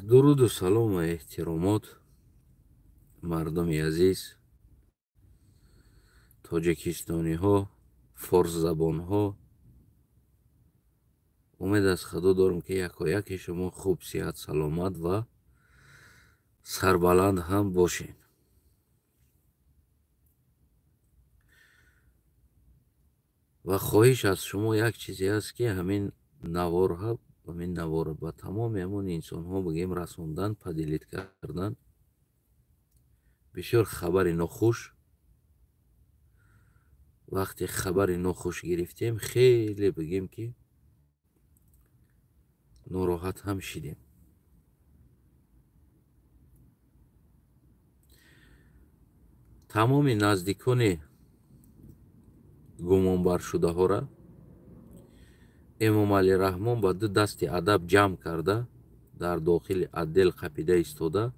Дуруду салом ва эҳтиромот, мардуми азиз, тоҷикистониҳо, форсзабонҳо. Умед аз Худо дорам, ки якояки шумо хуб, сиҳат, саломат ва сарбаланд ҳам бошед. Ва хоҳиш аз шумо як чизе аст, ки ҳамин наворҳо, ҳамин наворро ба тамоми ҳамон инсонҳо бигем расондан, поделить кардан. Бисёр хабари нохуш. Вақте хабари нохуш гирифтем, хеле бигем ки нороҳат ҳам шидем. Тамоми наздикони гумонбаршудаҳоро Эмомалӣ Раҳмон ба ду дасти адаб ҷамъ карда, дар дохили отдел қапида истода,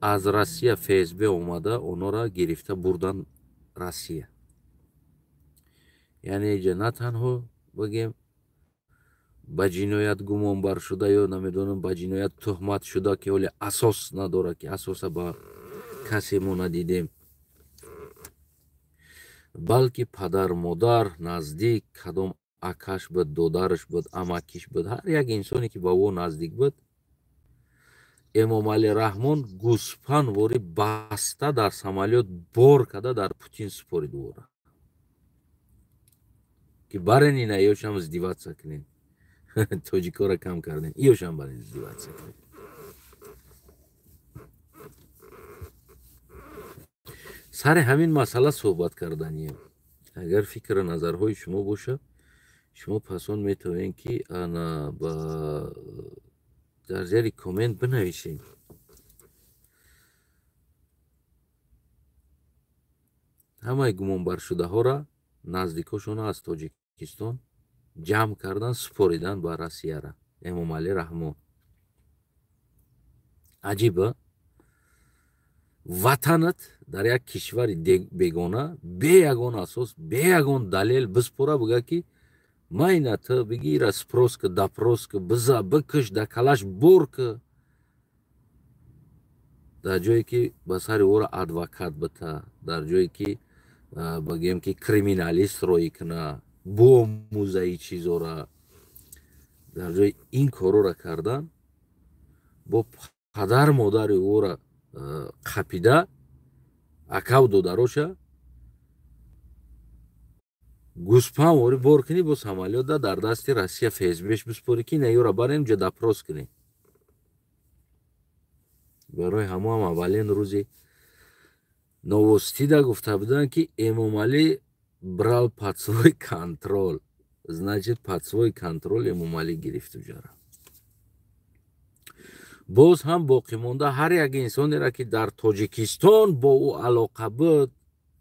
аз Россия ФСБ омада онҳоро гирифта бурдан Россия. Яъне иҷа на танҳо бигем ба ҷиноят гумонбар шуда ё намедонам ба ҷиноят туҳмат шуда, ки ҳоле асос надорад, ки асоса ба касе мо надидем, балки падар, модар, наздик, кадом акаш буд, додараш буд, амакиш буд, ҳар як инсоне ки ба ӯ наздик буд, Эмомалӣ Раҳмон гӯспанвори баста дар самолёт бор карда дар Путин супорид ӯро, ки барен ина ёшам издеваться кунед. Тоҷикоро кам кардем, иёшам барен издеваться кунед. Сари ҳамин масъала суҳбат карданием. Агар фикру назарҳои шумо бошад, шумо пас он метавонед, ки ана ба дар зери коммент бинависед. Ҳамаи гумонбаршудаҳоро наздикошонро аз Тоҷикистон ҷамъ кардан, супоридан ба Россияра Эмомалӣ Раҳмон. Аҷиб, а? Ватанат дар як кишвари бегона бе ягон асос, бе ягон далел биспора, буга ки майна ту бигира, спрос ка, допрос ка, биза, бикиш, да калаш бор ка, дар ҷое ки ба сари ӯро адвокат бита, дар ҷое ки бигем ки криминалист роӣ куна, биомӯзаи чизора, дар ҷои ин корора кардан, бо падар модари ӯро қапида, акав додароша гӯспан вори бор кунӣ, бо самолётда дар дасти Россия ФСБш биспорӣ, ки на ёра барем ҷа допрос кунӣ. Барои ҳамоам аввалин рӯзи новостида гуфта буданд, ки Эмомалӣ брал под свой контроль. Значит, под свой контроль Эмомалӣ гирифт уҷара. Боз ҳам боқӣ монда ҳар як инсонеро, ки дар Тоҷикистон бо ӯ алоқа буд,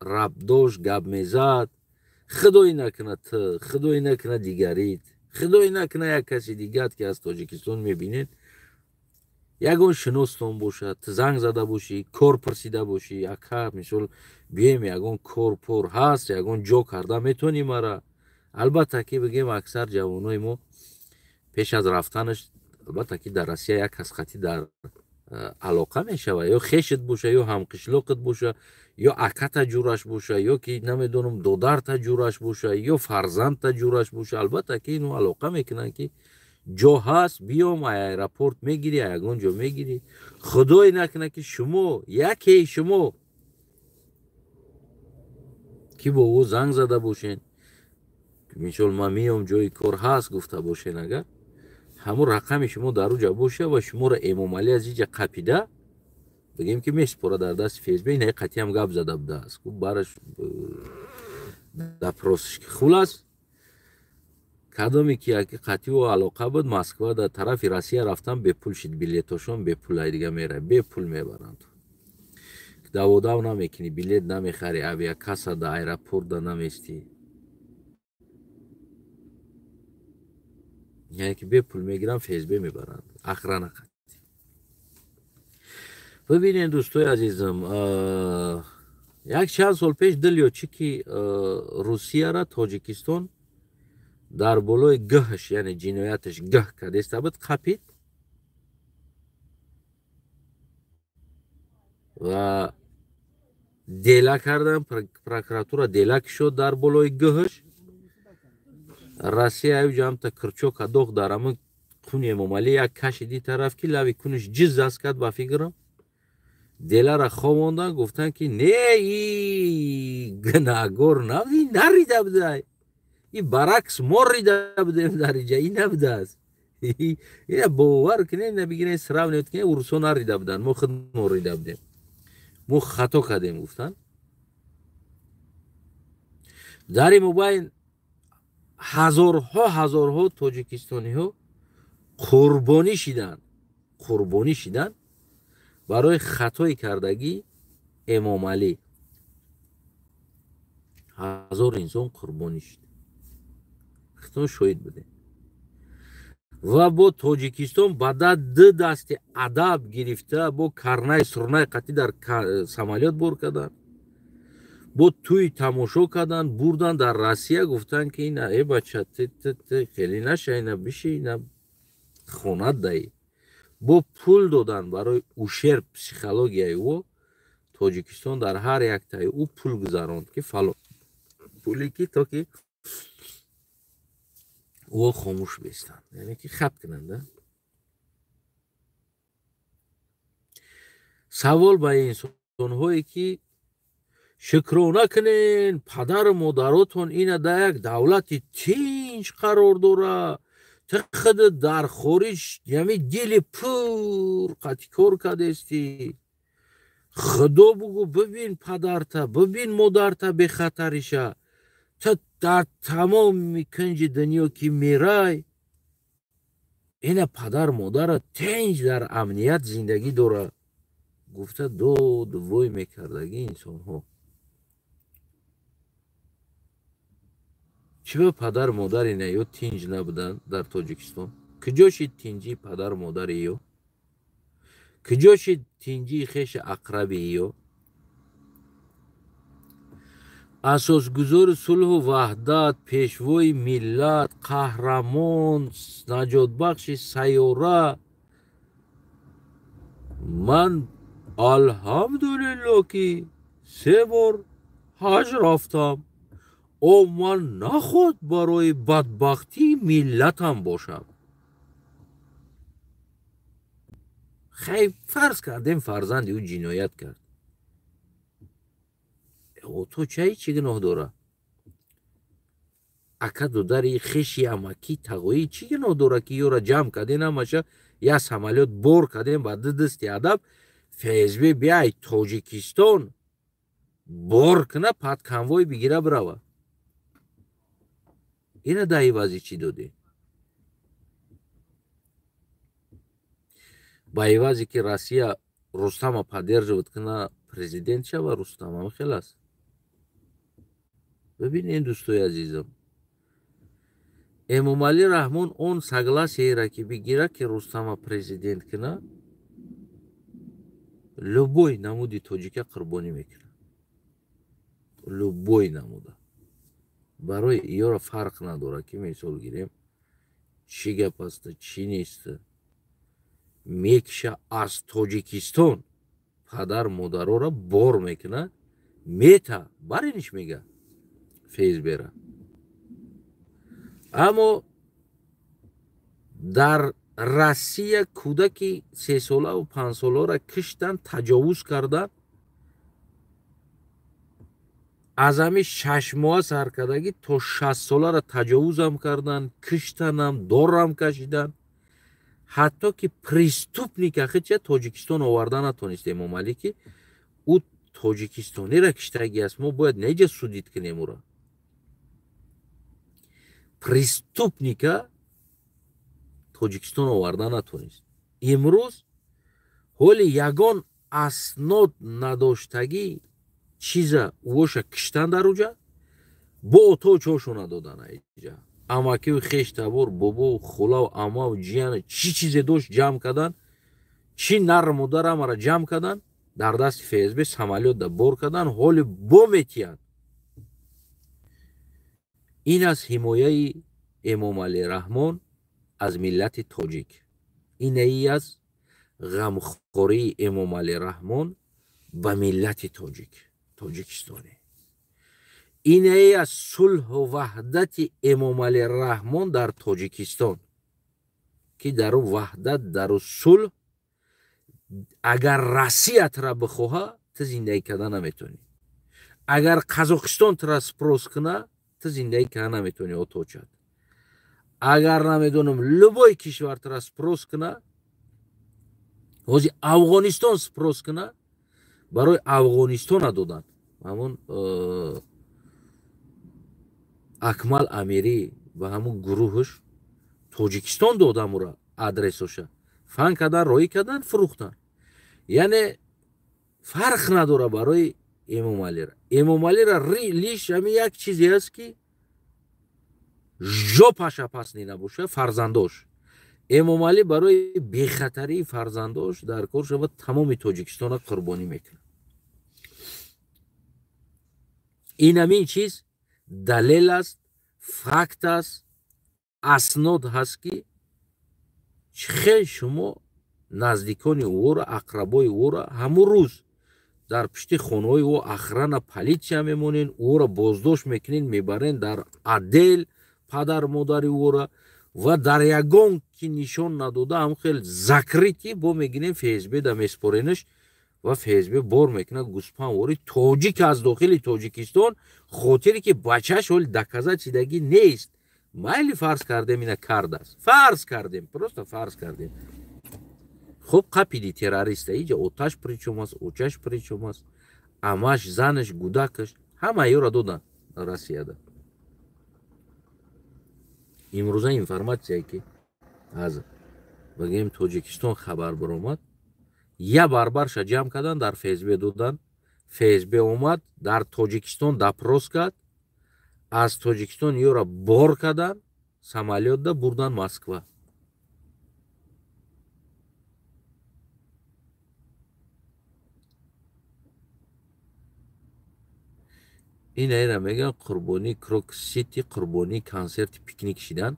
рабт дошт, гап мезад, худое накунад ту, худое накунад дигарит, худое накунад як каси дигар, ки аз Тоҷикистон мебинед, ягон шиностон бошад, ту занг зада бошӣ, кор пурсида бошӣ, ака, мисол, бием, ягон кор пур ҳаст, ягон ҷо карда метавонӣ мара. Албатта ки бигем, аксар ҷавонои мо пеш аз рафтанаш, албатта ки дар Россия як кас хати дар алоқа мешавад, ё хешит боша, ё ҳамқишлоқит боша, ё аката ҷураш боша, ё ки намедонам додарта ҷураш боша, ё фарзандта ҷураш боша, албатта ки ино алоқа мекунанд, ки ҷо ҳаст, биём, аэропорт мегирӣ, ягон ҷо мегирӣ. Худое накунад, ки шумо, якеи шумо ки бо ӯ занг зада бошен, мисол, ман меём, ҷои кор ҳаст гуфта бошен, агар ҳамон рақами шумо дар уҷа боша ва шуморо Эмомалӣ аз иҷа қапида, бигем ки месупора дар дасти ФСБ, инаи қатъиам гап зада будааст, бараш допросш ки. Хулас, кадоме ки яки қатъи ӯ алоқа буд, Москва дар тарафи Россия рафтан бепул шид, билетошон бепул, ай дига мера бепул мебаранд. Даводав намекунӣ, билет намехарӣ, авиакасса да аэропорт да наместӣ, яъне ки бепул мегиранд, ФСБ мебаранд, охрана қатъи. Бибинед, дӯстои азизам, як чанд сол пеш дил ё чӣ ки Русияра Тоҷикистон дар болои гӯҳш, яъне ҷинояташ гӯҳ кардеста буд, қапид. Ва дела кардан, прокуратура дела кишод дар болои гӯҳш. Россия аюҷа ҳамта кирчок адох дар ҳамин куни Эмомалӣ як кашиди тараф, ки лави куниш ҷиз аст кард. Ба фикрам, делара ховондан, гуфтанд, ки не, и гунаҳгор набуд, и нарида будай, и баръакс мо рида будем дар иҷа, и набудааст. Ина бовар кунед, ина бигирен, сравнивать кунед: урусҳо нарида буданд, мо худ мо рида будем, мо хато кардем, гуфтанд. Дар ин мобайн ҳазорҳо, ҳазорҳо тоҷикистониҳо қурбонӣ шиданд, қурбонӣ шиданд барои хатои кардагӣ Эмомалӣ. 1000 инсон қурбонӣ шуд, хитон шоҳид будем. Ва бо Тоҷикистон бада ду дасти адаб гирифта, бо карнай сурнай қатӣ дар самолёт бор карданд, бо тӯй тамошо карданд, бурданд дар Россия. Гуфтанд, ки ина, э бача, хеле наша, ина биши, ина хонат даи. Бо пул доданд барои ущерб психологияи ӯ. Тоҷикистон дар ҳар яктаи ӯ пул гузаронд, ки фалон пуле, ки то ки ӯ хомӯш бестанд, яъне ки хат кунанд. Савол ба инсонҳое, ки шукрона кунен, падару модаротон ина дар як давлати тинҷ қарор дорад, ту худ дар хориҷ ями дили пур қатӣ кор кардестӣ. Худо бугӯ, бибин падарта, бибин модарта, бехатариша. Ту дар тамоми кунҷи дунё ки мерай, ина падар модара тинҷ дар амният зиндагӣ дорад, гуфта дод вой мекардагӣ инсонҳо. Чӣ ба падар модари на ё тинҷ набуданд дар Тоҷикистон? Куҷо шид тинҷии падар модари ё? Куҷо шид тинҷии хеши ақраби ё? Асосгузори сулҳу ваҳдат, пешвои миллат, қаҳрамон, наҷотбахши сайёра. Ман алҳамдулилло, ки се бор ҳаҷ рафтам. О, ман наход барои бадбахтии миллатам бошам. Хай, фарз кардем, фарзанди ӯ ҷиноят кард, то чаи чӣ гуноҳ дора? Ака, додари, хеши, амакӣ, тағоӣ чӣ гуноҳ дора, ки ёра ҷамъ кардем, ҳамаша як самолёт бор кардем, ба ду дасти адаб ФСБ биай Тоҷикистон бор куна, под конвой бигира, бирава? Ина дар ивази чӣ додем? Ба ивазе ки Россия Рустама поддерживать куна, президент шава Рустам, ҳам хел аст. Бибинед, дӯстои азизам, Эмомалӣ Раҳмон он согласиеро ки бигира, ки Рустама президент куна, любой намуди тоҷика қурбонӣ мекунад, любой намуда. Барои иёро фарқ надорад, ки мисол гирем, чӣ гап аста, чӣ нест. Мекиша аз Тоҷикистон падар модароро бор мекунад, мета бариниш мега ФСБра. Аммо дар Россия кӯдаки 3-солаву 5-соларо киштанд, таҷовуз карданд. Аз ҳамин 6-моҳа саркардагӣ то 60-соларо таҷовузам карданд, киштанам, дорам кашиданд. Ҳатто ки преступника хича Тоҷикистон оварда натонист Эмомалӣ, ки ӯ тоҷикистонира киштагӣ аст, мо бояд неҷа судить кунем ӯро. Преступника Тоҷикистон оварда натонист. Имрӯз ҳоли ягон аснод надоштагӣ чиза ӯоша киштан дар уҷа, бо оточошона додан аиҷа. Амакию хештабор, бобову хулаву амаву ҷияна, чӣ чизе дошт, ҷамъ кардан, чӣ нар модар, ҳамаро ҷамъ кардан, дар дасти ФСБ самолёт да бор кардан, ҳоли бо метиҳанд. Ин аст ҳимояи Эмомалӣ Раҳмон аз миллати тоҷик, инаи аст ғамхории Эмомалӣ Раҳмон. Ба миллати тоҷик, тоҷикистонӣ. Инае аз сулҳу ваҳдати Эмомалӣ Раҳмон дар Тоҷикистон, ки дару ваҳдат, дару сулҳ, агар Россия тра бихоҳа, ту зиндагӣ карда наметавонӣ. Агар Қазоқистон тра спрос куна, ту зиндагӣ карда наметавонӣ, оточад. Агар намедонам любой кишвар тра спрос куна, ҳозир Афғонистон спрос куна, барои Афғонистона доданд. Ҳамон Акмал Амирӣ ва ҳамун гурӯҳаш Тоҷикистон додам ура адресоша. Фан кардан, роӣ кардан, фурӯхтан. Яъне фарқ надора барои Эмомалира. Эмомалира лиш ҳамин як чизе аст, ки жопаша пас набоша, фарзандош. Эмомалӣ барои бехатарии фарзандош дар кор шава тамоми Тоҷикистона қурбонӣ мекунад. Ин ҳамин чиз далел аст, факт аст, аснод ҳаст, ки хел шумо наздикони ӯро, ақрабои ӯро ҳамун рӯз дар пишти хонаҳои ӯ охрана, полиция мемонен, ӯро боздошт мекунен, мебарен дар отдел падар модари ӯро ва дар ягон ки нишон надода ҳам хел закрытый бо мегирем ФСБ да меспоренаш ва ФСБ бор мекунад гӯспанвори тоҷик аз дохили Тоҷикистон, хотире ки бачааш ҳоли доказать шидагӣ нест. Майли фарз кардем ина кардааст, фарз кардем, просто фарз кардем. Хуб, қапиди террориста, иҷа оташ причом аст, очаш причом аст, амаш, занаш, гудакаш, ҳама ёро додан Россияда. Имрӯза информатсияе ки аз бигем Тоҷикистон хабар баромад, я барбарша ҷамъ кардан, дар ФСБ додан. ФСБ омад дар Тоҷикистон допрос кард, аз Тоҷикистон ёро бор кардан, самолётда бурдан Москва. Инаира мегӯянд қурбонии Крокус Сити, қурбонии консерти пикник шидан.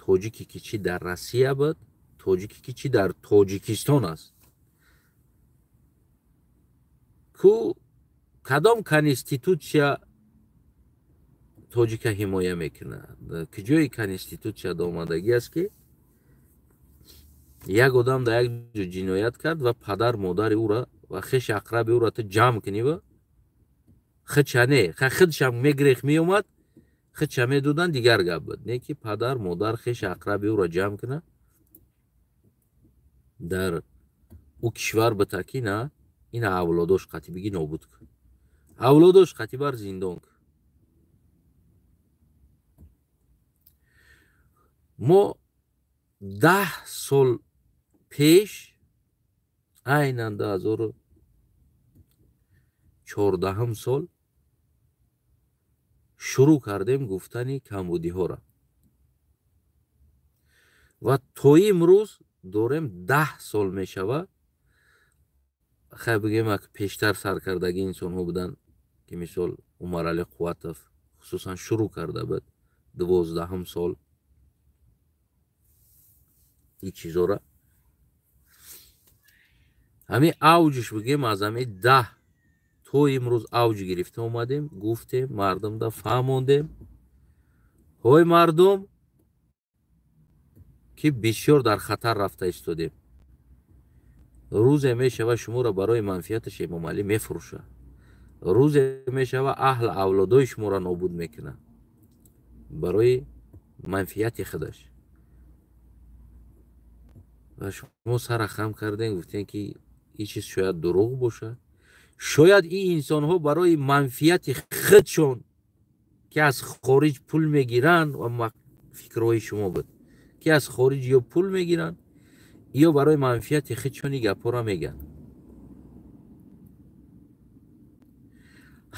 Тоҷике ки чӣ дар Россия буд, тоҷике ки чӣ дар Тоҷикистон аст. Ку кадом конститутсия тоҷика ҳимоя мекунад? Куҷои конститутсия омадагӣ аст, ки як одам дар як ҷо ҷиноят кард ва падар модари ӯра ва хеши ақраби ӯра ту ҷамъ кунӣ ва худша не, худшам мегрех меомад, худша медодан, дигар гап буд. Не ки падар модар хеши ақраби ӯра ҷамъ кунад дар ӯ кишвар битаки, на ина авлодош қатӣ биги нобуд кун, авлодош қатӣ бар зиндон кун. Мо 10 сол пеш, айнан 2014 сол шурӯъ кардем гуфтани камбудиҳоро ва то имрӯз дорем 10 сол мешавад. Хай бигем, ак пештар саркардагии инсонҳо буданд, ки мисол Умаралӣ Қувватов хусусан шурӯъ карда буд 12 сол ин чизора. Ҳамин авҷш бигем, аз ҳамин 10 то имрӯз авҷ гирифта омадем, гуфтем, мардумда фаҳмондем. Ҳой мардум, ки бисёр дар хатар рафта истодем. Рӯзе мешава шуморо барои манфиаташ Эмомалӣ мефурӯшад. Рӯзе мешава аҳл авлодои шуморо нобуд мекунад барои манфиати худаш. Ва шумо сара хам кардем, гуфтем, ки ин чиз шояд дурӯғ бошад, шояд ин инсонҳо барои манфиати худшон, ки аз хориҷ пул мегиранд, ва фикрҳои шумо буд, ки аз хориҷ ё пул мегиранд, ё барои манфиати худшон ин гапҳоро мегӯянд.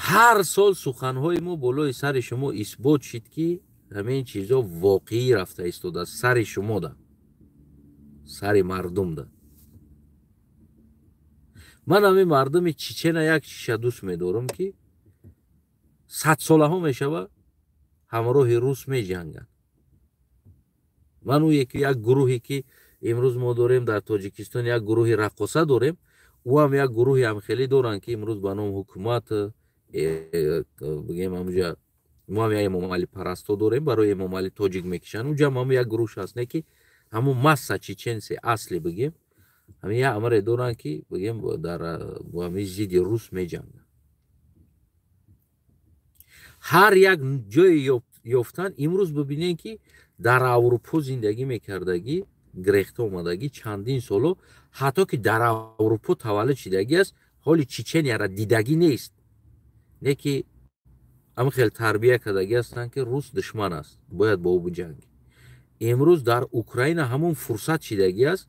Ҳар сол суханҳои мо болои сари шумо исбот шид, ки ҳамин чизо воқеӣ рафта истодааст сари шумода, сари мардумда. Ман ҳамин мардуми Чечена як чиша дӯст медорам, ки садсолаҳо мешава ҳамроҳи рус меҷанганд. Ман ӯ як гурӯҳе ки имрӯз мо дорем дар Тоҷикистон, як гурӯҳи раққоса дорем, Ӯ ҳам як гурӯҳи ҳамхелӣ доранд, ки имрӯз ба ном ҳукумат, бигем, ҳамуҷа мо ҳам як эмомалипарасто дорем, барои Эмомалӣ тоҷик мекишанд. Уҷа ҳам ҳамун як гурӯҳш ҳаст, не ки ҳамун масса чеченсе асли, бигем, ҳамин як амре доранд, ки бигем дар бо ҳамин зидди рус меҷанганд. Ҳар як ҷое ёфтан. Имрӯз бибинем, ки дар Аврупо зиндагӣ мекардагӣ, грехта омадагӣ чандин соло, ҳатто ки дар Аврупо таваллуд шидагӣ аст, ҳоли Чеченияра дидагӣ нест, не ки ҳамин хел тарбия кардагӣ ҳастанд, ки рус душман аст, бояд бо ӯ биҷангӣ. Имрӯз дар Украина ҳамон фурсат шидагӣ аст,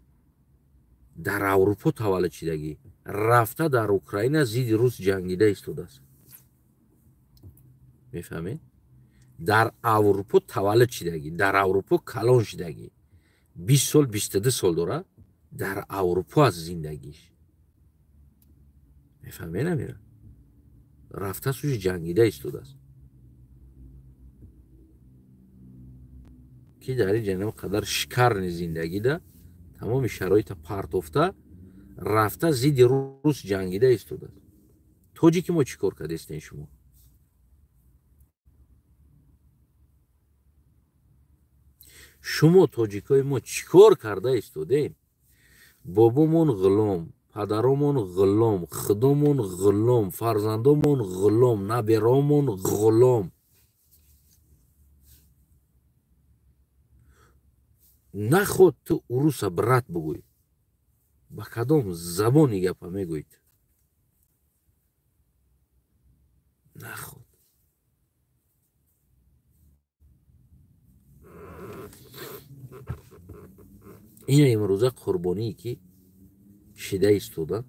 дар Аврупо таваллуд шидагӣ, рафта дар Украина зидди рус ҷангида истодааст. Мефаҳмед? Дар Аврупо таваллуд шидагӣ, дар Аврупо калон шидагӣ, 20 сол, 22 сол дорад, дар Аврупо аст зиндагиш. Мефаҳмед, намира рафта сӯи ҷангида истодааст, ки дар ин ҷаноб қадар шикарни зиндагида тамоми шароита партофта рафта зидди рус ҷангида истодааст. Тоҷики мо чӣ кор кардестен шумо? Шумо тоҷикои мо чӣ кор карда истодем? Бобомон ғулом, падаромон ғулом, худомон ғулом, фарзандомон ғулом, наберомон ғулом. Наход ту уруса брат бугӯй, ба кадом забони гапа мегӯед? Наход ина имрӯза қурбоние ки шида истода.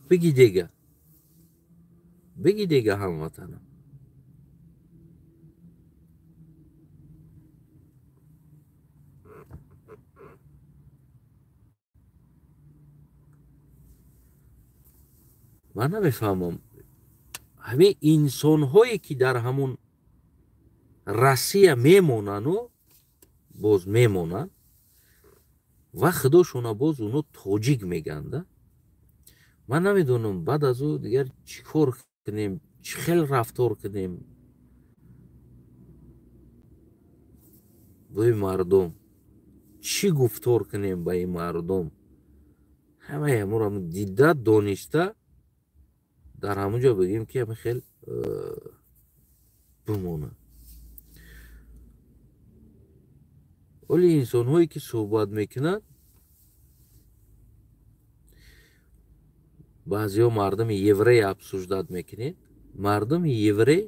Биги дега, биги дега, ҳамватанам. Ман намефаҳмам, ҳамин инсонҳое ки дар ҳамун Россия мемонану боз мемонанд ва худошона боз уно тоҷик меганда. Ман намедонам, баъд аз ӯ дигар чӣ кор кунем, чӣ хел рафтор кунем бо ин мардум, чӣ гуфтор кунем ба ин мардум. Ҳамаи ҳамонро дида дониста дар ҳамон ҷо бигем, ки ҳамин хел бимонад. Оли инсонҳое ки суҳбат мекунанд, баъзеҳо мардуми еврей обсуждать мекунед. Мардуми еврей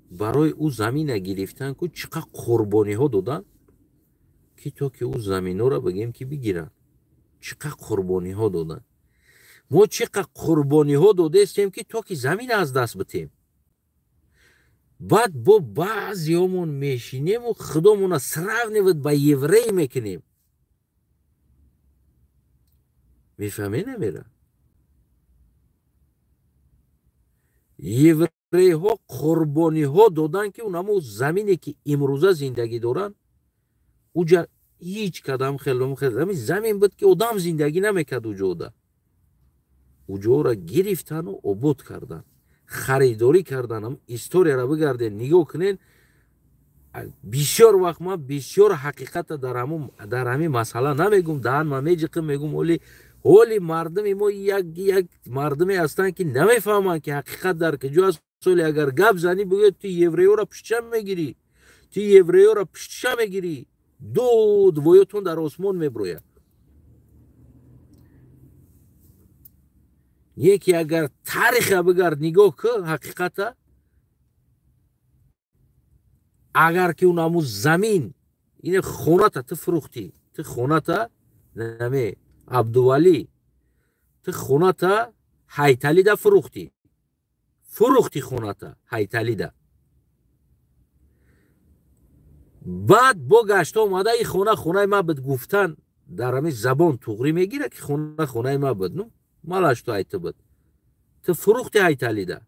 барои ӯ замина гирифтан ку чӣ қадр қурбониҳо доданд, ки то ки ӯ заминҳоро бигем ки бигиранд, чӣ қадр қурбониҳо доданд. Мо чӣ қадр қурбониҳо додаистем, ки то ки замин аз даст битем. Баъд бо баъзеҳомон мешинему худомона сравнивать ба еврей мекунем. Мефаҳме, намера? Еврейҳо қурбониҳо доданд, ки унамо замине ки имрӯза зиндагӣ доранд, уҷа ҳеҷ кадам хелом хел замин буд, ки одам зиндагӣ намекард уҷода. Уҷоро гирифтану обод карданд, харидорӣ карданам. Историяро бигардед, нигоҳ кунед. Бисёр вақт ман бисёр ҳақиқата дар ҳамин масъала намегум, даҳан ман меҷиқим, мегум. Оли ҳоли мардуми мо як мардуме ҳастанд, ки намефаҳманд, ки ҳақиқат дар куҷо аст. Соли агар гап занӣ, бигӯяд: «Ту евреёро пуштча мегирӣ, ту евреёро пуштча мегирӣ», ду двоётон дар осмон меброяд. Яке агар тариха бигард, нигоҳ ку ҳақиқата, агар ки унаму замин ин хоната ту фурӯхтӣ, ту хоната наме Абдувалӣ, ту хоната Ҳайталида фурӯхтӣ, фурӯхтӣ хоната Ҳайталида. Баъд бо гашта омада, ин хона хонаи ма буд гуфтан, дар ҳамин забон туғрӣ мегирад, ки хона хонаи ма буд. Ну малаш, ту айта буд, ту фурӯхти Ҳайталида,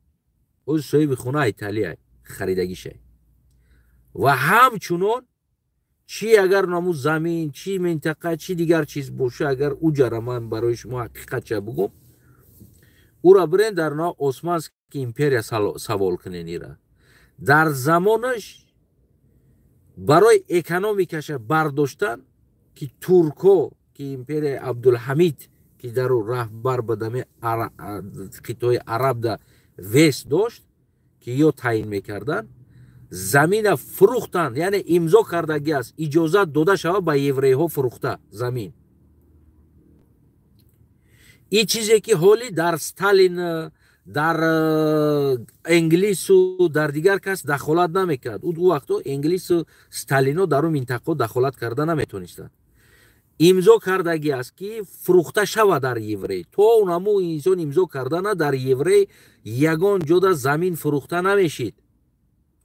оз соҳиби хона Ҳайталия харидагишай. Ва ҳамчунон чӣ агар наму замин, чӣ минтақа, чӣ дигар чиз боша, агар уҷара ман барои шумо ҳақиқатша бугум. Ура бирен дар на Османский империя савол кунен ира. Дар замонаш барои экономикаша бардоштан, ки турко, ки империяи Абдулҳамид, ки дар ӯ раҳбар будами қитъои арабда вес дошт, ки ё таъин мекарданд, замина фурӯхтанд, яъне имзо кардагӣ аст, иҷозат дода шава ба еврейҳо фурӯхта замин. Ин чизе ки ҳоли дар Сталин, дар Энглису дар дигар кас дахолат намекард. Ӯ вақто Энглису Сталино дар он минтақао дахолат карда наметонистанд. Имзо кардагӣ аст, ки фурӯхта шава дар еврей. То унаму инсон имзо кардана дар еврей ягон ҷода замин фурӯхта намешид.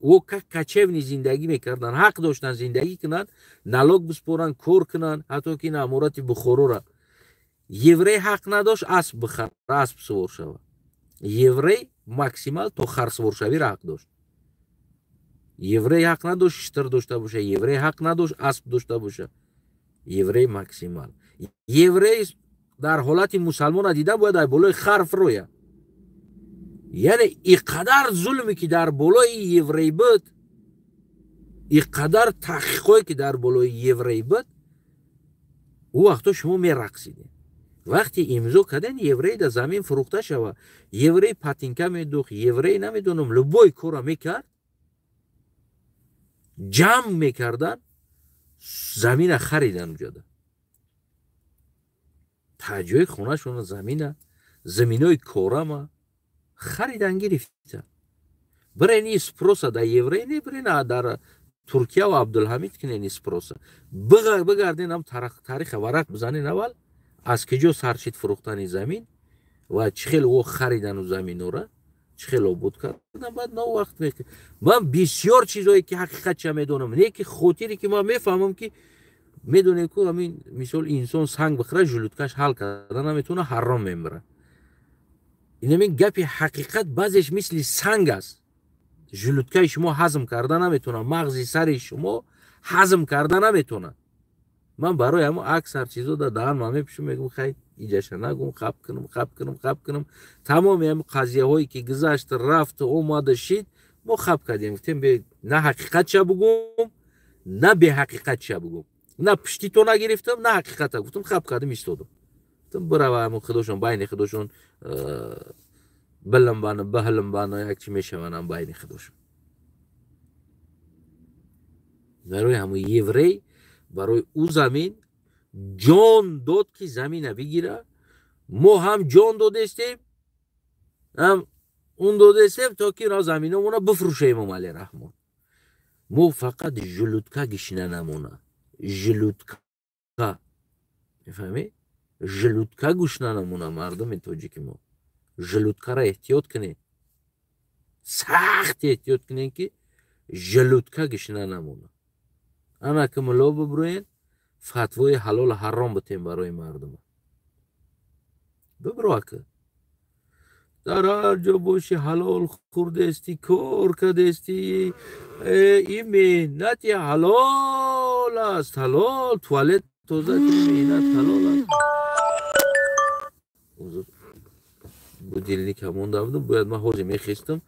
Ӯ как кочевник зиндагӣ мекарданд, ҳақ доштанд зиндагӣ кунанд, налог биспоранд, кор кунанд, ҳатто ки на аморати Бухорора. Еврей ҳақ надошт асп бихара, асп сувор шава. Еврей максимал то харсуворшавиро ҳақ дошт. Еврей ҳақ надошт штир дошта боша, еврей ҳақ надошт асп дошта боша. Еврей максимал. Еврей дар ҳолати мусалмона дидан бояд дар болои хар фурояд. Яъне и қадар зулме ки дар болои еврей буд, и қадар таҳқиқое ки дар болои еврей буд, ӯ вақто шумо мерақсидед. Вақте имзо карден, еврей дар замин фурӯхта шава. Еврей патинка медухт, еврей намедонам любой кора мекард, ҷамъ мекардан, замина харидан уҷода. Таҷои хонашона замина, заминои корама харидан гирифтан. Бирен и спроса дар еврей не, бирен дар Туркия ва Абдулҳамид кинен и спроса. Бигарден ам тариха варақ бизанен аввал, аз киҷо саршид фурӯхтани замин ва чӣ хел ӯ харидану заминора, чӣ хел обод кардан, баъд нав вақт мекунад. Ман бисёр чизое ки ҳақиқатша медонам, не ки хотире ки ман мефаҳмам, ки медонем ку ҳамин мисол инсон санг бихӯра, желудкаш ҳал карда наметавона, ҳаром мемирад. Инамин гапи ҳақиқат баъзеш мисли санг аст. Желудкаи шумо ҳазм карда наметавонад, мағзи сари шумо ҳазм карда наметавонад. Ман барои ҳамон аксар чизо дар даҳан ман мепӯшам, мегӯм хай иҷаша нагум, хаб кунам, хаб кунам, хаб кунам. Тамоми ҳамин қазияҳое ки гузашт, рафт, омада шид, мо хаб кардем, гуфтем на ҳақиқатша бугум, на беҳақиқатша бугум. На пишти то нагирифтам, на ҳақиқата гуфтам, хаб кардам, истодам. Гуфтам бирава ҳамон худошон байни худошон билм бана, баҳлм бана, як чи мешаванам байни худошон. Барои ҳамон еврей барои ӯ замин ҷон дод, ки замина бигира. Мо ҳам ҷон додестем, ҳам он додестем, то ки заминомона бифурӯшем. Эмомалӣ Раҳмон, мо фақат желудка гишина намона, желудка мефаҳмӣ, желудка гӯшна намона. Мардуми тоҷики мо желудкаро эҳтиёт кунед, сахт эҳтиёт кунед, ки желудка гишина намона. Ана ки мулло бибурӯен, фатвои ҳалолу ҳаром битем барои мардум. Бибуро ака, дар ҳар ҷо боши, ҳалол хӯрдести, кор кардести, ин меҳнати ҳалол аст, ҳалол туалет тоза кунӣ, меҳнат ҳалол аст. Будильника монда будам, бояд ман ҳозир мехестам,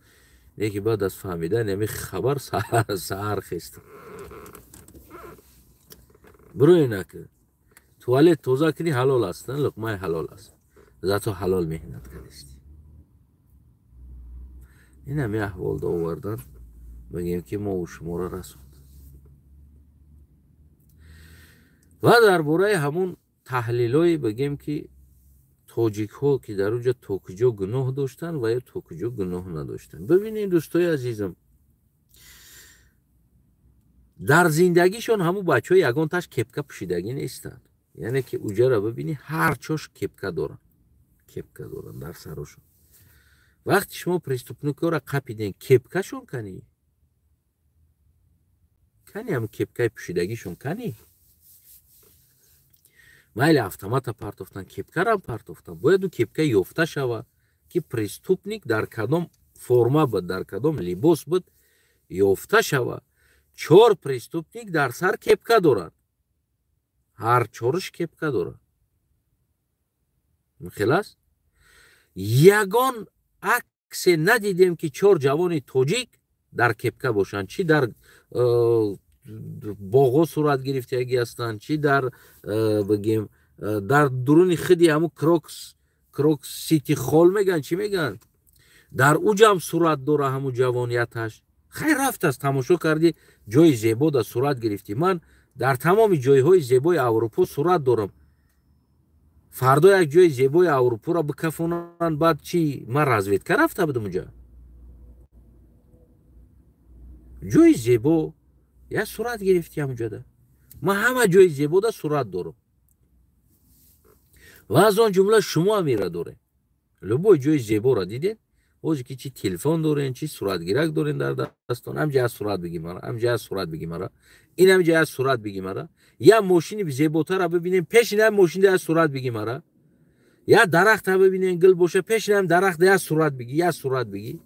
лекин баъд аз фаҳмидани ҳамин хабар саҳар хестам. Бироен ака, туалет тоза кунӣ ҳалол аст, луқмаи ҳалол аст, зато ҳалол меҳнат кардести. Ин ҳами аҳволда овардан, мегӯем ки мо шуморо расонд. Ва дар бораи ҳамун таҳлилое бигем, ки тоҷикҳо ки дар он ҷо то куҷо гуноҳ доштанд ва ё то куҷо гуноҳ надоштанд. Бибинед, дӯстои азизам, дар зиндагишон ҳамун бачаҳо ягонташ кепка пӯшидагӣ нестанд. Яъне ки уҷаро бибинӣ, ҳар чош кепка доранд, кепка доранд дар сарошон. Вақте шумо преступникҳоро қапиден, кепкашон кани? Кани ҳамун кепкаи пӯшидагишон кани? Майли автомата партофтан, кепкарам партофтан. Бояд ӯ кепка ёфта шава, ки преступник дар кадом форма буд, дар кадом либос буд, ёфта шава. 4 преступник дар сар кепка доранд, ҳар чорш кепка доранд. Хел аст? Ягон аксе надидем, ки чор ҷавони тоҷик дар кепка бошанд, чӣ дар боғҳо сурат гирифтагӣ ҳастанд, чӣ дар бигем дар дуруни худи ҳамун Крокус Сити Холл мегӯянд, чӣ мегӯянд, дар уҷам сурат дора ҳамун ҷавонияташ. Хайр, рафтааст, тамошо кардӣ, ҷои зебо да сурат гирифтӣ. Ман дар тамоми ҷойҳои зебои Аврупо сурат дорам. Фардо як ҷои зебои Аврупоро бикафонанд, баъд чӣ? Ман разведка рафта будам унҷа. Ҷои зебо як сурат гирифтӣ ҳамунҷода. Ман ҳама ҷои зебода сурат дорам. Ва аз он ҷумла шумо ҳам ира доред. Любой ҷои зеборо дидед, ҳозир ки чӣ телефон дорен, чӣ суратгирак дорен дар дастон, ҳамҷа аз сурат биги мара, ҳамҷа аз сурат биги мара, ин ҳамҷа аз сурат биги мара, я мошини зеботара бибинем, пеши ин мошин аз сурат биги мара, я дарахта бибинем, гул боша, пеши ин дарахт я сурат биги, я сурат биги.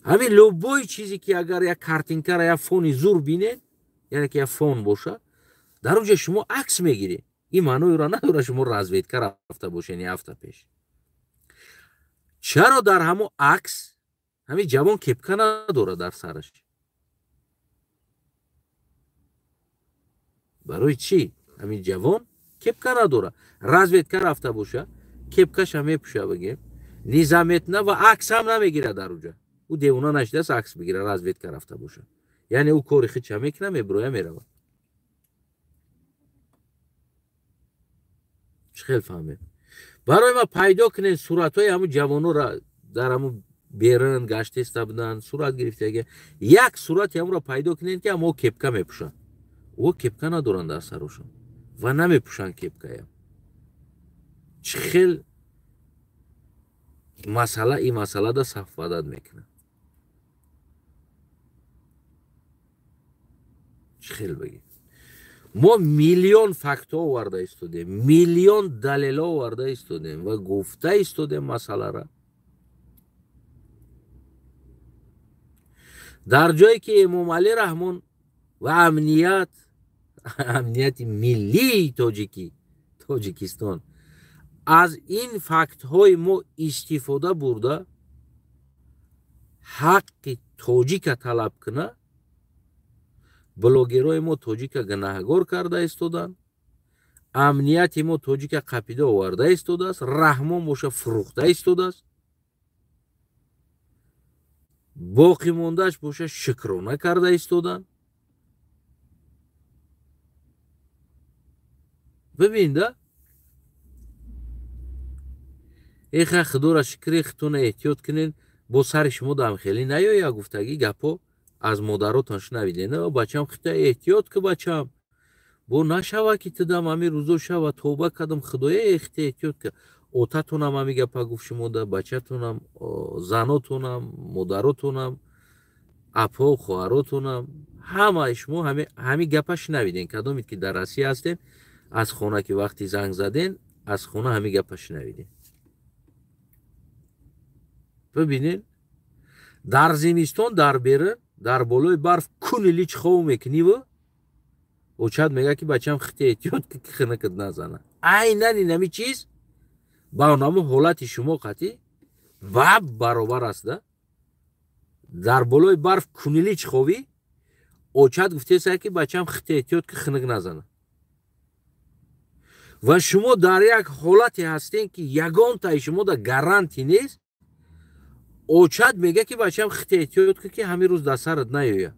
Ҳамин любой чизе ки агар як картинкара, як фони зур бинед, яъне ки як фон боша, дар онҷа шумо акс мегиред. Ин маъноеро надорад шумо разведка рафта бошед я ҳафта пеш. Чаро дар ҳамон акс ҳамин ҷавон кепка надорад дар сараш? Барои чӣ ҳамин ҷавон кепка надорад? Разведка рафта боша, кепкаша мепӯша, бигем, незаметна ва акс ҳам намегирад дар уҷа. Ӯ девона нашидааст акс бигира, разведка рафта боша. Яъне ӯ кори худша мекунад, мебироя, меравад. Чӣ хел фаҳмем? Барои ма пайдо кунед суратҳои ҳамун ҷавонора дар ҳамун берун гаштеста буданд, сурат гирифтага. Як сурати ҳамонро пайдо кунед, ки ҳамо кепка мепӯшанд. О кепка надоранд дар сарошон ва намепӯшанд кепкаям. Чӣ хел масъала ин масъалада сафвадат мекунад? Чӣ хел бигем? Мо миллион фактҳо оварда истодем, миллион далелҳо оварда истодем ва гуфта истодем масъалара. Дар ҷое ки Эмомалӣ Раҳмон ва амнияти миллии Тоҷикистон аз ин фактҳои мо истифода бурда ҳаққи тоҷика талаб кунад, блогерҳои мо тоҷика гунаҳгор карда истоданд, амнияти мо тоҷика қапида оварда истодааст, Раҳмон боша фурӯхта истодааст, боқӣ мондааш боша шукрона карда истоданд. Бибин да, эха худоро шукри, худтона эҳтиёт кунед, бо сари шумо дамхелӣ наёя гуфтагӣ гапҳо аз модаротон шунавидед. Бачам, хита эҳтиёт ки, бачам, бо нашава ки тидам ҳамин рӯзо шава, тавба кардам, худоя, эхте эҳтиёт ки. Отатонам ҳамин гапа гуфт шумода, бачатонам, занотонам, модаротонам, апо хоҳаротонам, ҳамаи шумо ҳамин гапа шунавиден. Кадомед ки дар Россия ҳастен, аз хона ки вақти занг заден, аз хона ҳамин гапа шунавиден. Бибинед, дар зимистон дар берун дар болои барф куни лич хов мекуниву очад мега ки бачам хите эҳтиёт ки хинакат назана. Айнан инами чиз ба онамо ҳолати шумо қатӣ ба баробар аст да. Дар болои барф куни лич ховӣ, очад гуфтеса ки бачам хите эҳтиёт ки хинак назана. Ва шумо дар як ҳолате ҳастен ки ягонтаи шумо да гарантӣ нест. Очад мега ки бачам хите эҳтиёт ки ҳамин рӯз дар сарат наёя.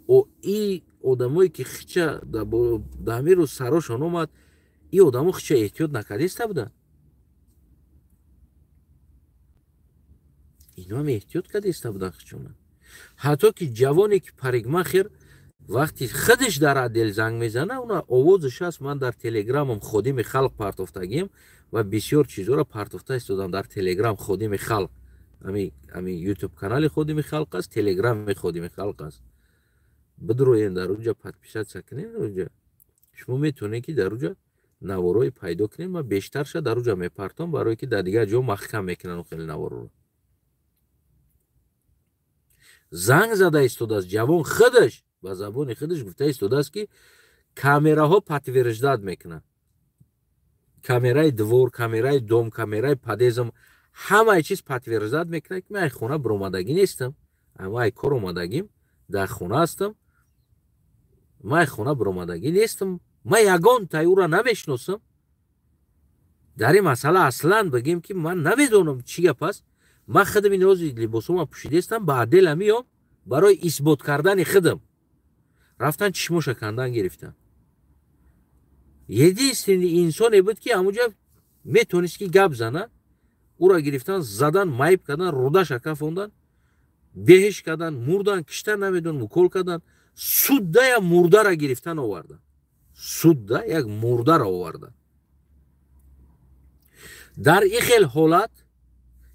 О и одамое ки хича дар ҳамин рӯз сарошон омад, и одамо хича эҳтиёт накардиста буданд. Ино ҳам эҳтиёт кардиста буданд хичона. Ҳатто ки ҷавоне ки парикмахер вақти худаш дар отдел занг мезана, уна овозаш аст. Ман дар телеграмам ходими халқ партофтагием ва бисёр чизҳоро партофта истодам дар телеграм ходими халқ. Ами YouTube канали ходими халқ аст, телеграми ходими халқ аст. Бидроен дар уҷа подписаться кунед, уҷа шумо метавонед ки дар уҷа наворҳои пайдо кунед. Ман бештарша дар уҷа мепартом, барое ки дар дигар ҷо маҳкам мекунанд хеле наворҳоро. Занг зада истодааст ҷавон, худаш ба забони худаш гуфта истодааст ки камераҳо подтверждать мекунанд. Камераи двор, камераи дом, камераи подъездам, Ҳамаи чиз подтверждать мекунад, ки ман ай хона биромадагӣ нестам, ман ай кор омадагим, дар хона ҳастам, ман ай хона биромадагӣ нестам, ман ягон тайӯра намешиносам. Дар ин масъала аслан бигем, ки ман намедонам чӣ гап аст. Ман худам ин рози либосома пӯшидаистам, ба отдела меом барои исбот кардани худам. Рафтан чишмоша кандан гирифтан. Единственный инсоне буд, ки ҳамунҷа метонист, ки гап зана, ӯра гирифтан, задан, майб кардан, рудаша кафондан, беҳиш кардан, мурдан, киштан, намедонам, укол кардан. Судда як мурдара гирифтан овардан. Судда як мурдара овардан. Дар ин хел ҳолат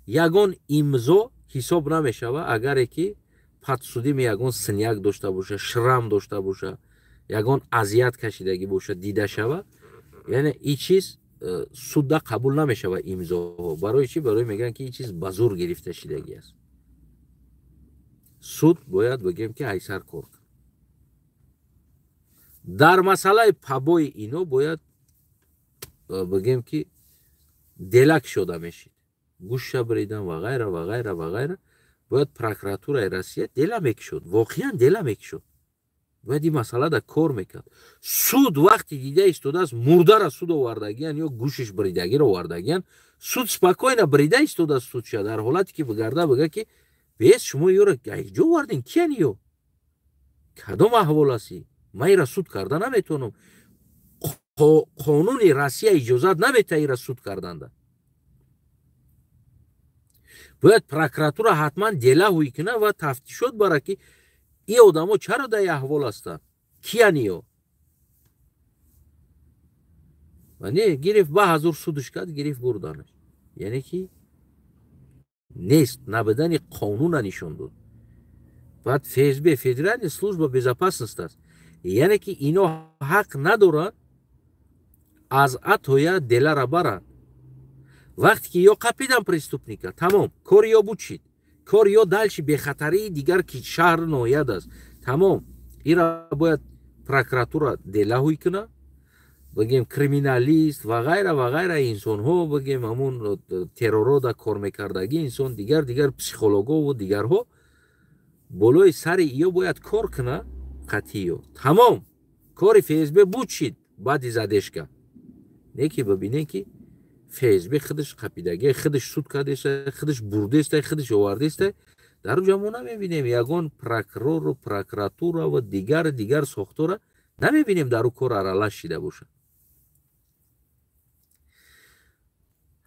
ягон имзо ҳисоб намешава, агаре ки подсудимый ягон синяк дошта боша, шрам дошта боша, ягон азият кашидагӣ боша, дида шава, яъне ин чиз судда қабул намешава имзоҳо. Барои чӣ? Барои мегӯянд, ки ин чиз ба зур гирифта шидагӣ аст. Суд бояд бигем, ки айсар кор кунад. Дар масъалаи побои ино бояд бигем, ки дела кушода мешид, гӯшша бридан ва ғайра ва ғайра ва ғайра. Бояд прокуратураи Россия дела мекушод, воқеан дела мекушод, бояд ин масъалада кор мекард. Суд вақте дида истодааст, мурдара суд овардагиян ё гӯшиш бридагиро овардагиян, суд спокойно брида истодааст. Судша дар ҳолате ки бигарда бига, ки бес шумо ёро ҷо овардем, киян ё кадом аҳвол астӣ, ман ира суд карда наметавонам, қонуни Россия иҷозат наметаҳад ира суд карданда. Бояд прокуратура ҳатман дела ҳуй кунад ва тафтишот бара, ки ин одамо чаро дар ин аҳвол ҳастанд, киян ё. Ва не, гирифт, ба ҳазур судш кард, гирифт, бурданаш. Яъне ки нест набудани қонуна нишон дод. Баъд ФСБ, Федеральная служба безопасности аст, яъне ки ино ҳақ надоранд аз А то Я делара баранд. Вақте ки ё қапидан преступника, тамом, кори ё буд шид, кори ё дальше бехатарии дигар ки шаҳр ноҳияд аст, тамом. Ира бояд прокуратура дела ҳуй кунад, бигем, криминалист ва ғайра ва ғайра инсонҳо, бигем, ҳамун террорро да кор мекардагӣ инсон, дигар дигар психологову дигарҳо болои сари иё бояд кор кунад қатъиё. Тамом, кори ФСБ буд шид баъди задержка. Не ки бибинем, ки ФСБ худаш қапидагӣ, худаш суд кардеста, худаш бурдеста, худаш овардеста. Дар уҷа мо намебинем ягон прокурору, прокуратура ва дигар дигар сохтора намебинем дар ӯ кор аралаш шида бошад.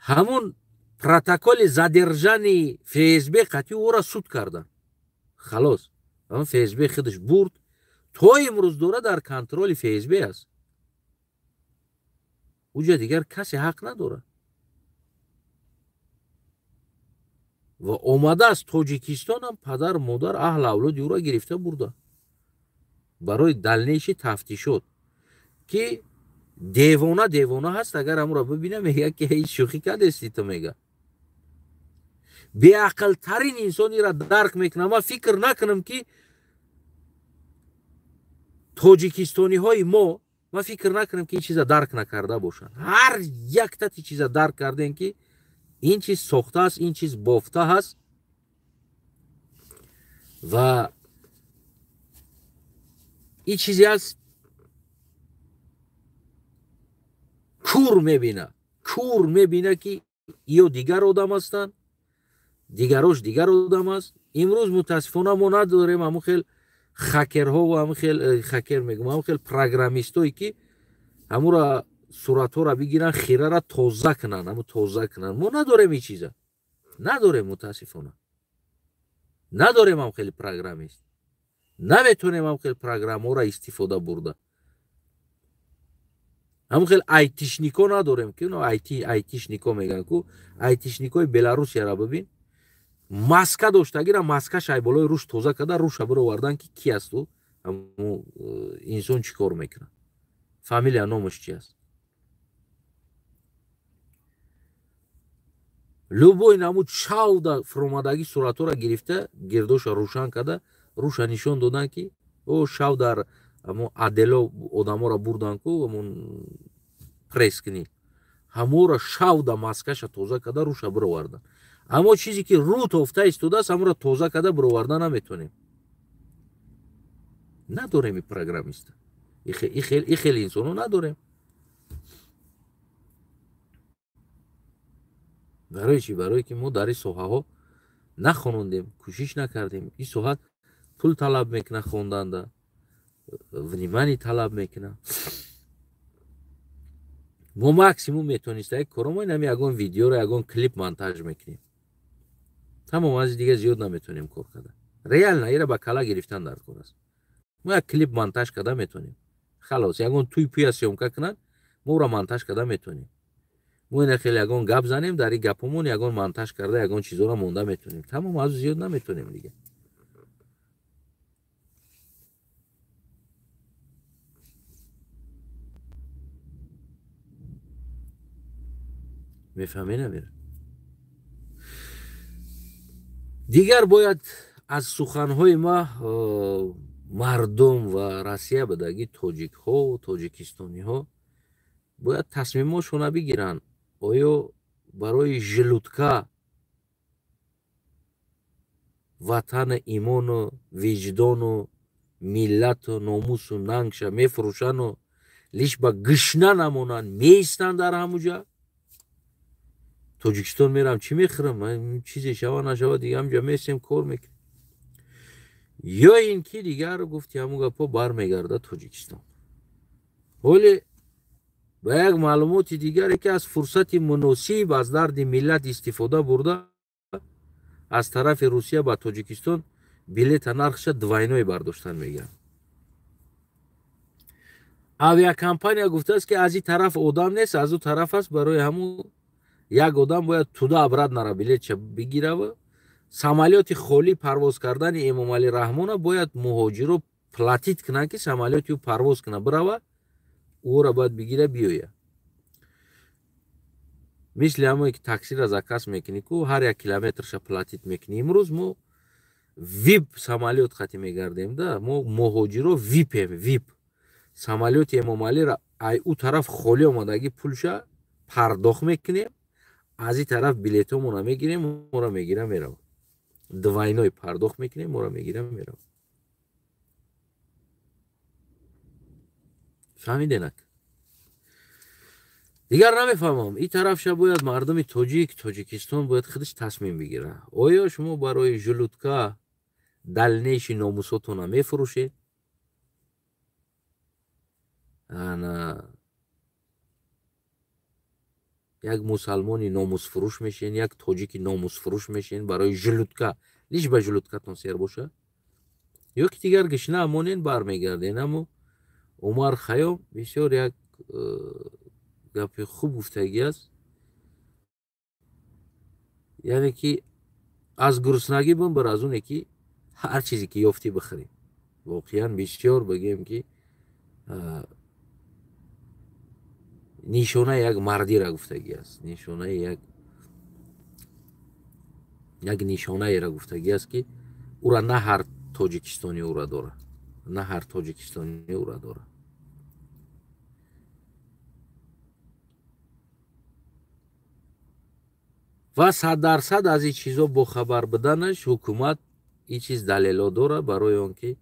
Ҳамун протоколи задержания ФСБ қатъи ӯро суд карданд, халос. Ҳамун ФСБ худаш бурд, то имрӯз дора дар контроли ФСБ аст. Уҷа дигар касе ҳақ надорад. Ва омада аз Тоҷикистонам падар, модар, аҳл, авлоди ӯро гирифта бурда барои дальнейший тафтишот, ки девона девона ҳаст, агар ҳамуро бибина, мегӯяд, ки ҳеҷ шӯхӣ кардести ту, мега. Беақлтарин инсон ира дарк мекунад. Ман фикр накунам, ки тоҷикистониҳои мо, ман фикр накунам, ки ин чиза дарк накарда бошанд. Ҳар яктати чиза дарк кардем, ки ин чиз сохта аст, ин чиз бофта ҳаст ва ин чизе аст, кур мебина, кур мебина, ки ё дигар одам ҳастанд, дигарош дигар одам аст. Имрӯз мутаассифона мо надорем ҳамун хел хакерҳо ва ҳамун хел хакер мегӯм, ҳамун хел программистое, ки ҳамура суратҳоро бигиранд, хирара тоза кунанд, ҳаму тоза кунанд. Мо надорем ин чиза, надорем, мутаассифона надорем ҳам хеле программист, наметонем ҳам хел программаҳоро истифода бурда, ҳамун хел айтишнико надорем, ки айтишнико мегӯянд ку. Айтишникои Беларусияро бибин, маска доштагира, маскаш ай болои руш тоза карда, руша бировардан, ки ки асту, ҳамун инсон чӣ кор мекунад, фамилия, номаш чи аст. Любой намуд шавда фуромадагӣ суратҳоро гирифта, гирдоша рӯшан карда, руша нишон додан, ки о шав дар ҳамон адело одаморо бурдан ку, ҳамон пресс кунӣ, ҳаморо шавда маскаша тоза карда, руша бировардан. Аммо чизе ки рӯ тофта истодааст, ҳамонро тоза карда бироварда наметонем. Надорем и программиста. И хеле инсоно надорем. Барои чӣ? Барое ки мо дар ин соҳаҳо нахонондем, кӯшиш накардем. Ин соҳа пул талаб мекунад хонданда, внимание талаб мекунад. Мо максимум метониста як коромо инами ягон видеоро, ягон клип монтаж мекунем. Тамом, аз дига зиёд наметонем кор карда. Реально ира ба кала гирифтан дар кор аст. Мо як клип монтаж карда метонем. Халос, ягон туй пуя съёмка кунанд, мо ӯро монтаж карда метонем. Мо ина хеле ягон гап занем, дар ин гапомон ягон монтаж карда, ягон чизоро монда метонем. Тамом, аз зиёд наметонем дига. Мефаҳмед намера? Дигар бояд аз суханҳои ма мардум ва Россия бадаги тоҷикҳо, тоҷикистониҳо бояд тасмимошона бигиранд. Оё барои желудка ватана, имону, виҷдону, миллату, номусу, нангша мефурӯшану лиш ба гишна намонанд, меистанд дар ҳамуҷа? Тоҷикистон мерам, чӣ мехӯрам? Чизе шава нашава, дига ҳамҷа месем, кор мекунем. Ё ин ки дигар гуфти ҳамун гапҳо бармегардад Тоҷикистон. Ҳоле ба як маълумоти дигаре ки аз фурсати муносиб аз дарди миллат истифода бурда, аз тарафи Русия ба Тоҷикистон билета нархша двойной бардоштан мегӯянд. Авиакомпания гуфтааст ки аз ин тараф одам нест, аз ӯ тараф аст, барои ҳамун як одам бояд туда обратно ра билетша бигирава. Самолёти холӣ парвоз кардани Эмомалӣ Раҳмона бояд муҳоҷиро платит кунанд, ки самолёти ӯ парвоз кунад, бирава, ӯро бояд бигира биёя. Мисли ҳамое ки таксиро заказ мекунӣ ку, ҳар як километрша платит мекунӣ. Имрӯз мо вип самолёт хати мегардем да, мо муҳоҷиро випем, вип. Самолёти Эмомалиро ай ӯ тараф холӣ омадаги пулша пардохт мекунем, аз ин тараф билетомона мегирем, моро мегира мерава. Двойной пардохт мекунем, моро мегира мерава. Фаҳмиденак? Дигар намефаҳмам. Ин тарафша бояд мардуми тоҷик, Тоҷикистон бояд худаш тасмим бигира. Оё шумо барои желудка дальнейший номусотона мефурӯшед? Ана як мусалмони номусфурӯш мешен, як тоҷики номусфурӯш мешен барои желудка, лиш ба желудкатон сер боша? Ё ки дигар гишна монен бармегарден. Аммо Умар Хайём бисёр як гапи хуб гуфтагӣ аст, яъне ки аз гуруснагӣ бинбар аз оне ки ҳар чизе ки ёфтӣ бихӯрӣ. Воқеан бисёр бигӯем ки нишонаи як мардира гуфтагӣ аст, нишонаи як нишонаеро гуфтагӣ аст, ки ӯра на ҳар тоҷикистони ӯра дора, на ҳар тоҷикистони ӯра дора. Ва 100% аз ин чизо бохабар буданаш ҳукумат ин чиз далело дора, барои он ки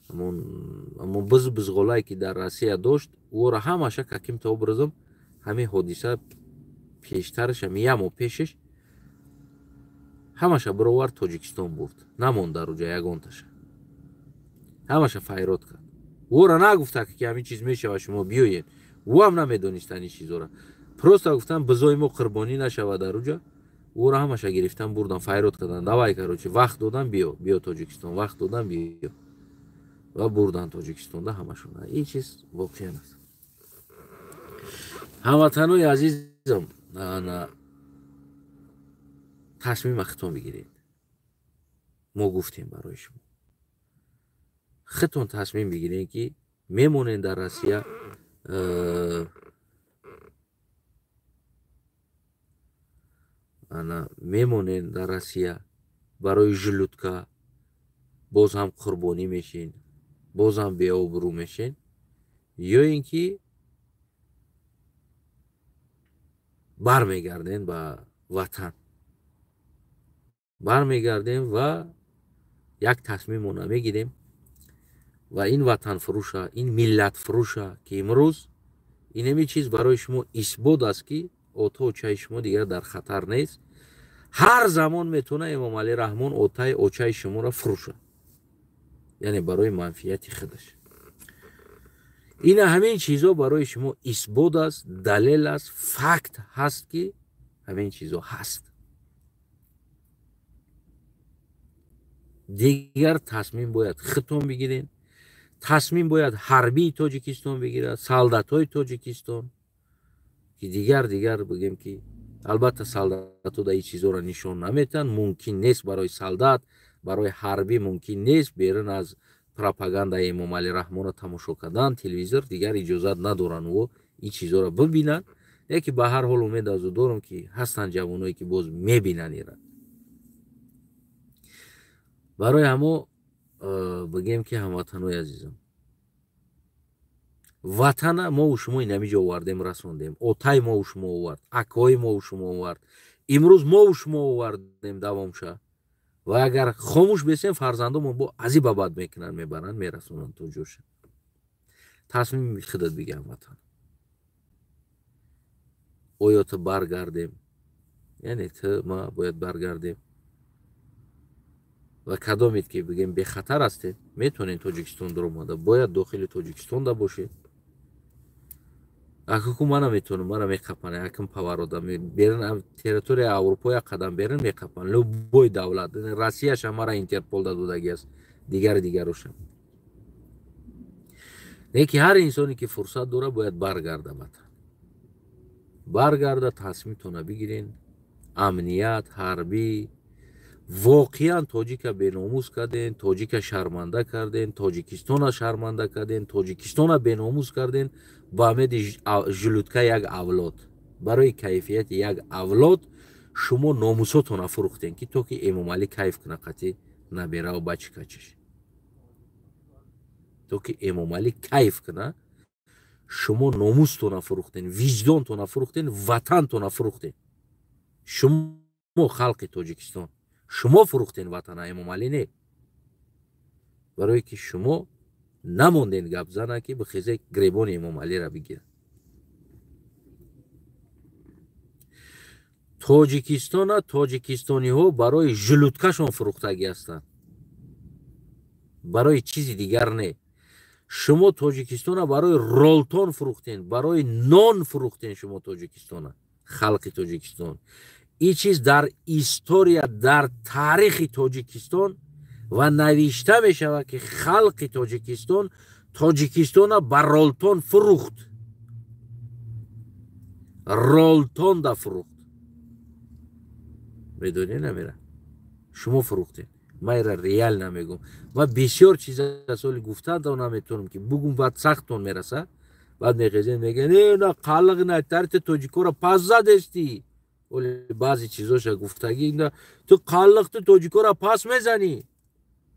ҳамон бизу бизғолае ки дар Россия дошт, ӯро ҳамаша каким-то образом ҳамин ҳодиса пештараш, ҳамин як моҳ пешаш ҳамаша бировард Тоҷикистон бурд, намонд дар уҷа ягонташа, ҳамаша файрод кард. Ӯро нагуфта ки ҳамин чиз мешавад, шумо биёед. Ӯ ҳам намедонистан ин чизора, просто гуфтан бизои мо қурбонӣ нашавад дар уҷа. Ӯро ҳамаша гирифтан бурдан, файрод кардан, давай короче, вақт додан, биё, биё Тоҷикистон, вақт додан, биё, ва бурдан Тоҷикистонда ҳамашона. Ин чиз воқеан аст. Ҳамватанои азизам, тасмима худтон бигиред. Мо гуфтем барои шумо, худтон тасмим бигиред ки мемонед дар Россия, ана мемонед дар Россия барои желудка, боз ҳам қурбонӣ мешин, боз ҳам беобрӯ мешин, ё ин ки бармегарден ба ватан. Бармегардем ва як тасмимона мегирем ва ин ватанфурӯша, ин миллатфурӯша, ки имрӯз инами чиз барои шумо исбот аст, ки ото очаи шумо дигар дар хатар нест. Ҳар замон метавона Эмомалӣ Раҳмон отаи очаи шуморо фурӯшад, яъне барои манфиати худаш. Ина ҳамин чизо барои шумо исбот аст, далел аст, факт ҳаст, ки ҳамин чизо ҳаст. Дигар тасмим бояд худтон бигирен, тасмим бояд ҳарбии Тоҷикистон бигирад, солдатҳои Тоҷикистон, ки дигар бигем, ки албатта солдатҳо да ин чизоро нишон наметиҳанд. Мумкин нест барои солдат, барои ҳарбӣ мумкин нест берун аз пропагандаи Эмомалӣ Раҳмонро тамошо кардан телевизор, дигар иҷозат надоранд ӯ ин чизоро бибинанд. Яке ба ҳар ҳол умед аз ӯ дорам, ки ҳастанд ҷавоное, ки боз мебинанд ира. Барои ҳамо бигем, ки ҳамватанои азизам, ватана мову шумо инамиҷо овардем, расондем. Отай мову шумо овард, акои мову шумо овард, имрӯз мову шумо овардем давомша. Ва агар хомӯш бесем, фарзандомон бо азиба бад мекунанд, мебаранд, мерасонанд то ҷоша. Тасмими худат биги, ҳамватан, оё ту баргардем, яъне ту ма бояд баргардем? Ва кадомед ки бигем бехатар ҳастед, метавонед Тоҷикистон дуромада, бояд дохили Тоҷикистонда бошед. Акаку мана метавонам, мара меқапан, якм паварода берин территорияи Аврупо, як қадам берин меқапан. Любой давлат, Россияша мара Интерпол додагӣ аст, дигар дигарошам. Леки ҳар инсоне ки фурсат дора, бояд баргарда ватан, баргарда. Тасмимтона бигирен. Амният ҳарбӣ воқеан тоҷика беномус карден, тоҷика шарманда карден, Тоҷикистона шарманда карден, Тоҷикистона беномус карден. Ба умеди желудка як авлод, барои кайфияти як авлод шумо номусотона фурӯхтен, ки то ки Эмомалӣ кайф куна қатӣ набераву бачи качиш. То ки Эмомалӣ кайф куна, шумо номустона фурӯхтен, виҷдонтона фурӯхтен, ватантона фурӯхтен. Шумо, халқи Тоҷикистон, шумо фурӯхтен ватана, Эмомалӣ не. Барое ки шумо намонден гапзана, ки бихезе гребони Эмомалиро бигирад. Тоҷикистона тоҷикистониҳо барои желудкашон фурӯхтагӣ ҳастанд, барои чизи дигар не. Шумо Тоҷикистона барои ролтон фурӯхтен, барои нон фурӯхтен шумо Тоҷикистона, халқи Тоҷикистон. Ин чиз дар история, дар таърихи Тоҷикистон ва навишта мешавад, ки халқи Тоҷикистон Тоҷикистона ба ролтон фурӯхт, ролтонда фурӯхт. Медонӣ намера, шумо фурӯхтед. Ман ира реал намегум, ман бисёр чиза соли гуфтан наметавонам, ки бугум, баъд сахтон мераса, баъд мехезен, мегӯян: «Э, на қалиқ на тарти тоҷикоро пас задестӣ». Оли баъзе чизоша гуфтагӣ, ту қалиқ, ту тоҷикоро пас мезанӣ.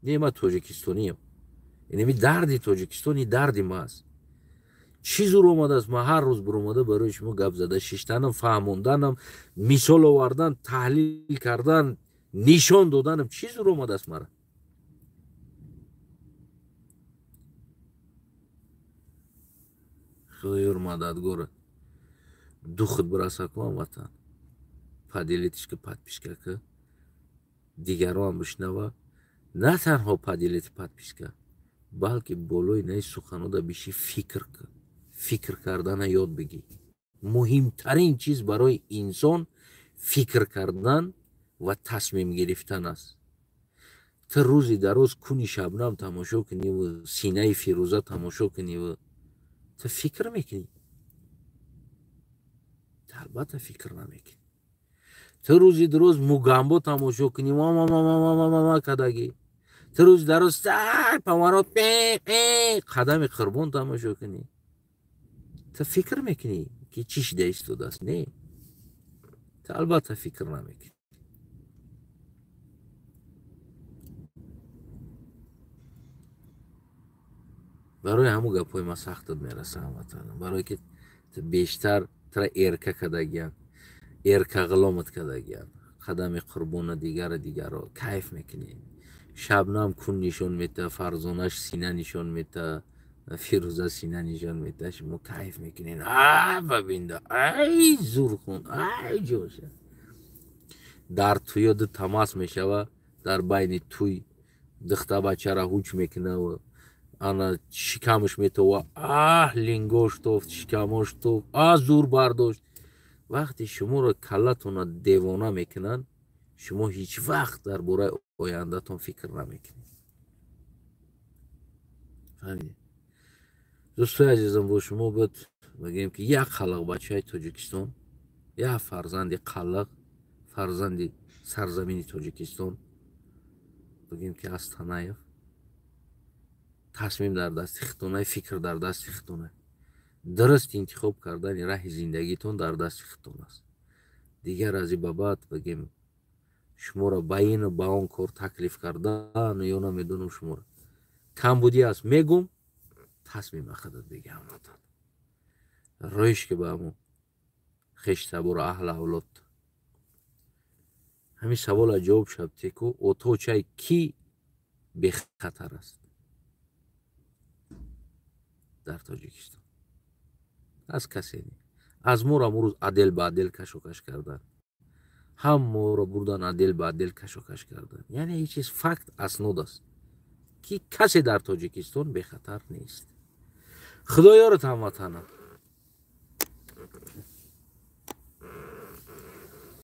Не, ман тоҷикистониям. Инами дарди Тоҷикистони дарди ма аст. Чӣ зур омадааст, ман ҳар рӯз биромада барои шумо гап зада шиштанам, фаҳмонданам, мисол овардан, таҳлил кардан, нишон доданам, чӣ зур омадааст мара? Худоёр мададгора, духт бираса ку, ҳамватан. Поделитесь ки, подписка ки, дигароам бишнава. На танҳо поделить, подписка, балки болои наи суханода биши, фикр ки, фикр кардана ёд бигӣ. Муҳимтарин чиз барои инсон фикр кардан ва тасмим гирифтан аст. Ту рӯзи дароз куни шабнам тамошо куниву синаи Фирӯза тамошо куниву ту фикр мекунӣ? Албатта, фикр намекунӣ. Ту рӯзи дароз Мугамбо тамошо кунӣ, мамамамамама кадагӣ, ту рӯзи дароз поворот қадами Қурбон тамошо кунӣ, ту фикр мекунӣ, ки чӣ шида истодааст? Не, ту албатта фикр намекунӣ. Барои ҳамун гапҳои ман сахтат мераса, ҳамватанам, барое ки бештар тра эрка кардагиянд, эрка ғуломат кардагиянд. Қадами Қурбона, дигара, дигаро кайф мекунед. Шабнам кун нишон мета, Фарзонаш сина нишон мета, Фирӯза сина нишон мета, шумо кайф мекунед. А бабинда, ай зурхун, ай ҷоша. Дар туё ду тамас мешава, дар байни туй духта бачара ҳуч мекунав, ана шикамаш метова, аҳ, лингош тофт, шикамош тофт, а зур бардошт. Вақте шуморо каллатона девона мекунанд, шумо ҳеҷ вақт дар бораи ояндатон фикр намекунед. Фаҳмидед? Дӯстои азизам, бо шумо буд, мегӯем ки, як қалақ бачаи Тоҷикистон, як фарзанди қалақ, фарзанди сарзамини Тоҷикистон, бигӯем ки Астанаев. Тасмим дар дасти худтонай, фикр дар дасти худтонай, дуруст интихоб кардани раҳи зиндагитон дар дасти худтон аст. Дигар аз и ба баъд, бигем, шуморо ба ину ба он кор таклиф кардан ё намедонам, шуморо камбудӣ аст, мегум, тасмима худат беги, ҳамватан. Роиш ки ба ҳамун хештабору аҳли авлод ҳамин савола ҷавоб шаб теку оточай кӣ бехатар аст дар Тоҷикистон? Аз касе не. Аз моро амрӯз отдел ба отдел кашокаш кардан, ҳам моро бурдан, отдел ба отдел кашокаш кардан. Яъне ҳеҷ чиз факт, аснод аст, ки касе дар Тоҷикистон бехатар нест. Худо ёрат, ҳамватанам.